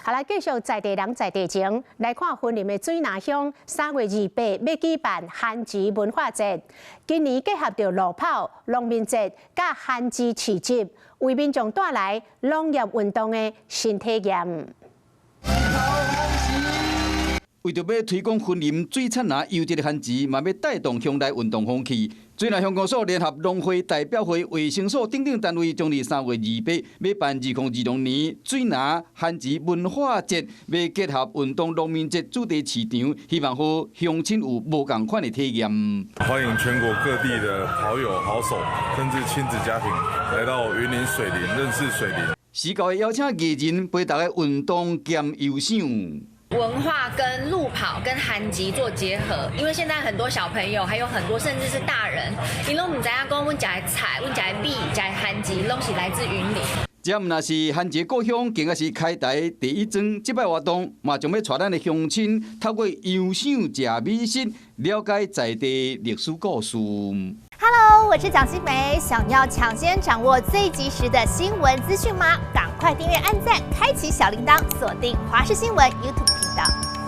好來，繼續在地人在地情，來看雲林的水林鄉3月28欲舉辦番薯文化節。今年結合著路跑、農民節佮番薯市集，為民眾帶來農業運動的新體驗。為著欲推廣雲林水產林優質的番薯，嘛欲帶動鄉內運動風氣。水林鄉公所聯合農會代表會、衛生所等等單位，將佇3月28欲辦2026年水林番薯文化節，欲結合運動農民節主題市場，希望予鄉親有無仝款的體驗。歡迎全國各地的跑友、好手，甚至親子家庭來到雲林水林，認識水林。時到邀請藝人陪大家運動兼遊賞。文化跟路跑跟番薯做結合，因為現在很多小朋友，還有很多甚至是大人，𪜶攏毋知影講，阮食的菜、阮食的米、食的番薯，攏是來自雲林。這毋但是番薯故鄉，更加是開台第一莊。這擺活動嘛，將欲帶咱的鄉親透過遊賞、食美食，了解在地歷史故事。 Hello，我是蔣新梅，想要搶先掌握最及時的新聞資訊嗎？趕快訂閱、按讚、開啟小鈴鐺，鎖定華視新聞 YouTube 頻道。